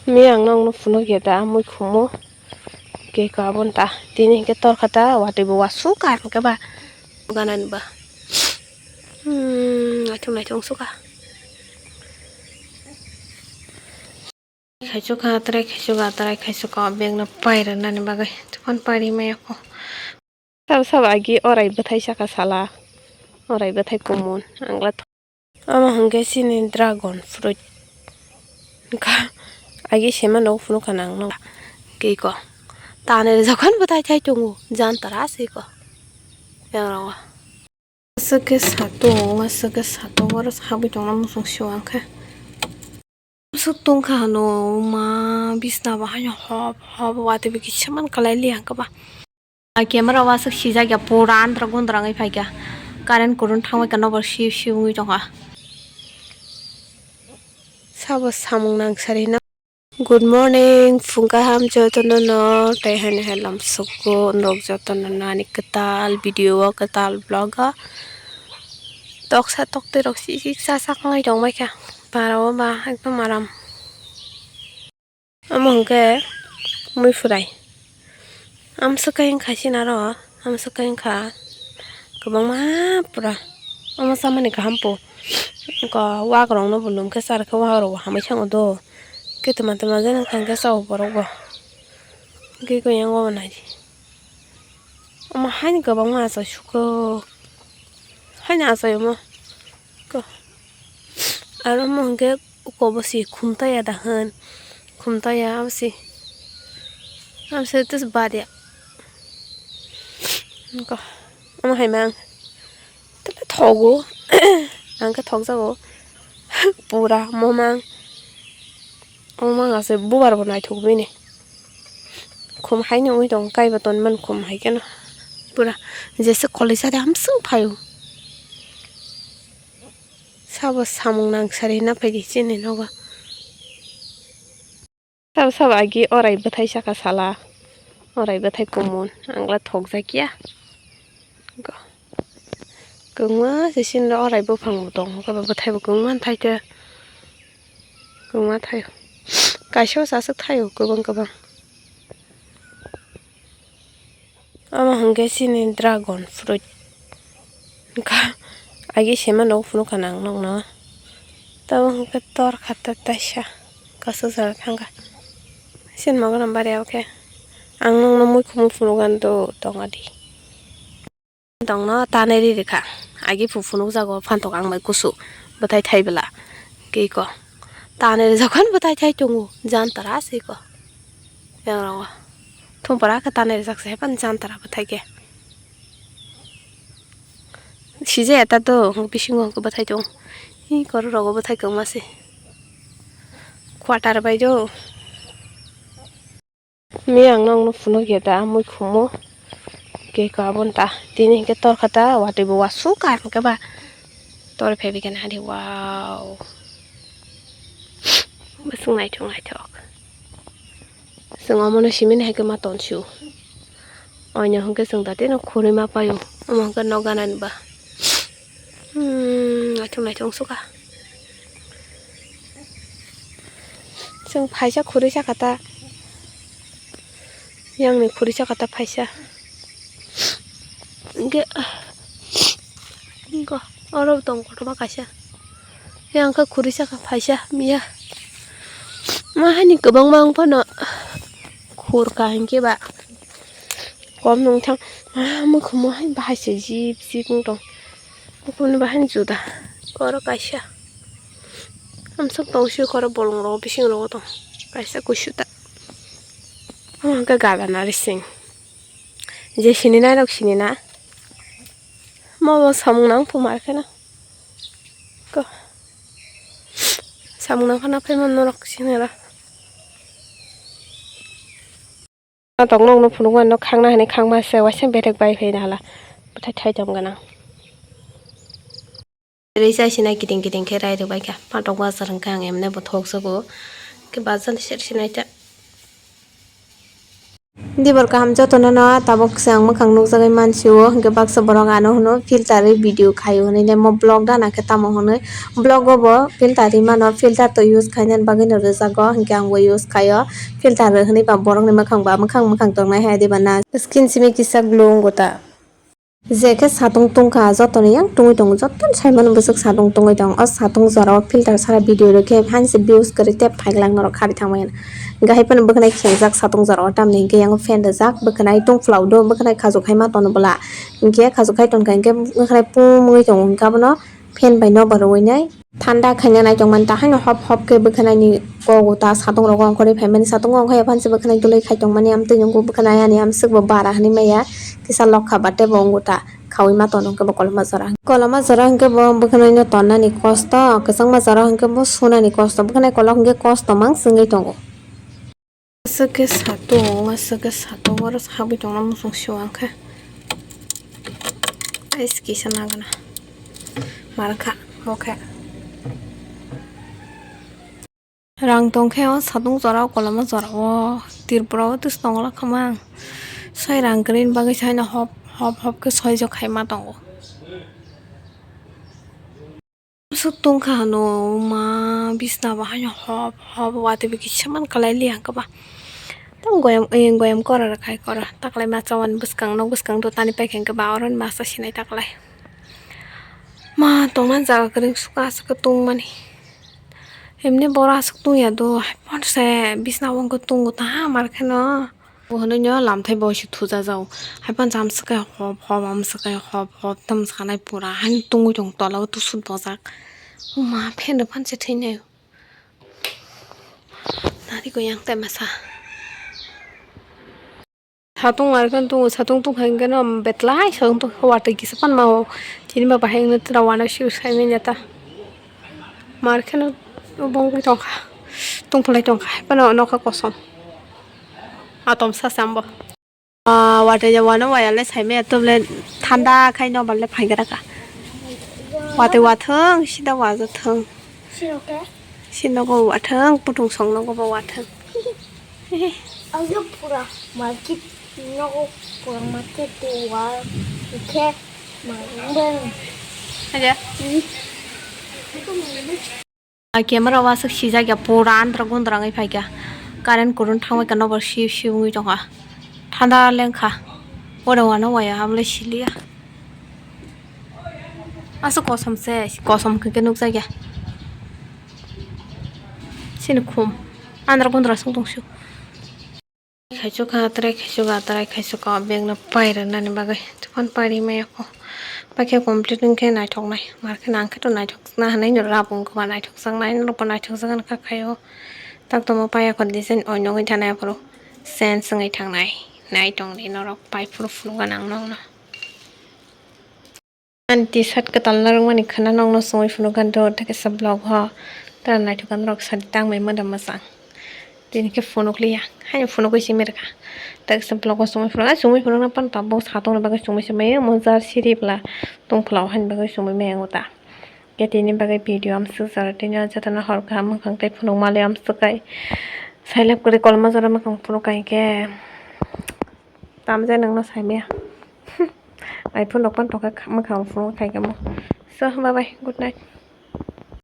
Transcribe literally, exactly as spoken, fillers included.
Mi ang nokno phunuk ya da, mui khumo. Ke ka abon ta. Tini hingke tor kha ta, watwi bo wasuk ka hingke ba. Ganani ba. Hmm, naithok naithok wngsuka. Khaichukha, trai khaichukha, trai khaichukha, bag no pairwnani bagwi. Tokon pairi maya kho. Sabo sabo agi orai bwthai saka sala. Orai bwthai kumun. Angla th-, omo hwnkhe chini dragon fruit. Wngkha agi sema no phunukha nang no. Kiko. Tani jokhon bwthai thai tongo. Jantara siko. Yang rawa. Aswk khe satung, aswk khe satung, oro habwi tongna muchung sio ang khe. Aswk tong kha hano, ma bisna bo haino hop hop, watwi bo kisa man kalai li ang khe ba. A camera o aswk sijak ya, pura andra gundra wngwi phai kha. Current kurun thangbai kha, nokbar sip sip wngwi tong kha. Sabo samung nang sari na. Good morning, phung kaham jotono no, tei haino hai lamsoko norok jotono no ani kwtal video o, kwtal vlog o. Toksa tokti rok si si sa sak wngwi tong bai kha. Bara o ba ekdom aram. Omo hwnkhe mui phurai. Amswk khe wngkha sinaro, amswk khe wngkha kwbangma pura. Omo chamani kaham po. Wngkha wakrokno bo lum khe char khe wakrok bo hamwi thango do. Khe twma twma jani wngkha hwnkhe chao borok bo. Hwnkhe khe yang obo nai. Omo haino kwbangma achai suko. Haino achai omo. Ko. Aro omo hwnkhe uko bo si khumtaiya da hwn. Khumtaiya abo si. Abo si tus badia. Ko. Omo hai mang. Tele thogo. Ang khe thokjago. Pura momang. Momang ase bubar bo naithok bini. Khum haino wngwi tongo, kaibo tonmani khum hai kheno. Pura jesa college ari amswng phaio. Sabo samung nang sari na phaidi chini nogo. Sabo sabo agi orai bwthai saka sala. Orai bwthai kumun. Angla thokjakya. Go. Kwbangma se sinro orai buphang bo tongo, kwbangma bwthai bo kwbangma thai khe. Kwbangma thaio. Kaisa o aswk thaio kwbang kwbang. Omo hwnkhe chini dragon fruit. Wngkha agi sema no phunukha nang nokno. Tabuk hwnkhe tor kha ta taisa. Kaisa jora thangkha. Chini mogono bari o khe. Ang nokno mui khumui phunukgani do tongadi. Tongno tanwi ri rikha. Agi phu phunukjago phantok ang bai kusu. Bwthai thai bwla. Kiko. Tanwi rijak phano bwthai thai tongo. Jantara se ko. Yang rongo. Thumpara khe tanwi rijak se phano jantara bwthai khe. Sijaya ta do bisingo bwthai tong. Hi koro rogo bwthai kwma se. Quarter bai do. Mi ang nokno phunuk ya da, mui khumo. Ke ka abon ta, tini hingke tor kha ta, watwi bo wasuk ka hingke ba. Tor phebi khe nadi, wow. Bwswng naithok naithok. Chwng omono simi hai khe ma tonsu. Oino hingke chwng da tino khurui ma paio. Omo hingke nok ganani ba. Hmm, naithok naithok wngsuka. Chwng phaisa khurui saka ta. Yang ni khurui saka ta phaisa. Hingke, hingke oro tong kotorma kaisa. Yang khe khurui saka phaisa miya. Ma hani kwbangma wng phano khur ka hingke ba. Kom nung thang, ah, mui khumo hai bahai se jip jip wng tong. Buphang ni bahai juda. Koro kaisa. Amsok tong sio koro bolong rogo bising rogo tong. Kaisa kusu ta. Omo hwnkhe gabana rising. Je sini nai rok sini na. Mo bo samung nang phu mar kheno. Ko. Samung nang khana phai man norok sini ra. Tong nokno phunukmano khangna hwnwi khangma se waisa bethek bai phaina hala bwthai thaitam gwnang. Risa sina kiting kiting khe rai rwbai kha. Phatok bazar hwnkhe ang emne bo thok jago. Khe bazar ni side sinaita. Dibor kaham jotono no tabuk se ang mwkhang nukjagwi mansio, hinkhe baksa borok ano hwno filter wi video khaio hwnwi le mo vlog dana khe tamo hwnwi vlog o bo filter wi mano, filter to use khainani bagwi no rwjago, hinkhe ang bo use khaio filter hwnwi ba borokni mwkhang ba mwkhang mwkhang tongnai hai diba na skin simi kisa glow wngo ta. Je khe satung tungkha, jotoni yang tungwi tongo, jotoni saimano bwswk satung tungwi tongo. O satung jorao filter sara video rwkhe hanse views kwrwi tei phailak norok khari thangmani. Hwnkhe hai phano bwkhwnai khengjak satung jorao, tamni hwnkhe yang fan rijak, bwkhwnai tungphla do, bwkhwnai khajok hai ma tono bwla. Hwnkhe khajok hai tonkha hwnkhe bwkhwnai pum wngwi tongo, hwnkhe abono fan bai nobar rwinai. Thanda khaina naitongmani ta haino hop hop khe bwkhwnaini kogo ta satung rogo ongkhorwi phaimani, satungo ongkhai aphansi bwkhwnai dului khai tongmani, amtwi nukgo bwkhwnai ani amswkbo bara hwnwi maya kisa lokha ba teibo wngo ta khaui ma tono hwnkhe bo koloma jora, koloma jora hwnkhe bo bwkhwnaino tonnani kosto, kwchangma jora hwnkhe bo sunani kosto, bwkhwnai kolok hwnkhe kosto mang swngwi tongo. Aswk khe satung, aswk khe satung, oro habwi tongna muchung sio ang khe. Ais kisa nagana. Mar kha, bo khe. Rang tong khe o satung jora o, koloma jora o, Tripura o twis tongo la khamang. Soi rang kwrwini bagwi saino hop, hop, hop khe soijak khai ma tongo. Aswk tungkha hano ma bisna bo haino hop hop watwi bo kisa man kwlai li hwnkhe ba. Tamo goyam, eh, goyam kora rwkhai kora. Taklai masa wani bwskang nok bwskang do tani paikha hwnkhe ba oroni masa sinai taklai. Ma tongmani jaga kwrwi sukha aswk khe tungmani. Emni boro aswk tungya do, haiphano se bisna o wngkhe tungo ta ha mar kheno. Bo hwnwi no lamthai bo se thuja jao. Haiphano jam swkhe hop hop, am swkhe hop hop, tam sanai pura haino tungwi tong tola o tusut bojak. O ma fan rw phan se thwinai. Nari ko yang tai masa. Satung ar kan tungo, satung tungkha hwnkhe no betlai satung tungkha watwi kisa panma o. Chini ba bahai wngwi tura wana siu saimanya ta. Mar kheno bongwi tongkha. Tungphlai tongkha. Haphano nokha kosom. Atom sa sambo. Ah, watwi ja wano waya le saimaya tubule thanda khai no balle phaigra ka. Watwi wathwng sida wajathwng. Sinoke? Sinogo wathwng, putung songnogo bo wathwng. Ayo pura market nogo pura market to wa khe market. Aja. Hmm. A camera waswk sijak ya pura andra gundra wngwi phaikha. Current kurun thangbai kha nobar siu siu wngwi tongkha. Thanda lengkha. Oro wano waya hamle siliya. Aswk kosom se, kosom khe nukjakya. Chini khum. Andra gundra song tongsu. Khaichukha trai, khaichukha trai, khaichukha bag no pairwnani bagwi. Tuphan pairi maya kho. Pakhe complete wngkhe naithoknai. Markhe nangkhe to naithokna hinwi no rap wngkha ba naithokjaknai, norokbo naithokjak wngkha khaio. Taktomo paya kho design oinogwi thanai aphuru. Sense wngwi thangnai. Naitongdi norok pai phuru phunukgwn ang nokno. Ani T-shirt kwtal narwkmani khwna nokno chumui phunukgwi do, tei kaisa vlog o tei naithokgwi norok sadi tangbai mada mwchang. Tini khe phunukliya, haino phunukgwi simi rwkha. Tei kaisa vlog o chumui phunuk, a chumui phunukna phano tabuk satungni bagwi chumui se maya, omo jar siri bwla tungphla o haini bagwi chumui maya wngkha ta. Khe tini bagwi video amswk jora, tini o jotono hor kaham mwkhang tei phunukma le amswk kai. Sailab kwrwi kolma jora mwkhang phunuk kai khe. Tamjai nangno saimaya. Ai phone rok pan tokha, mwkhang phone khai kamo. So, bye bye, good night.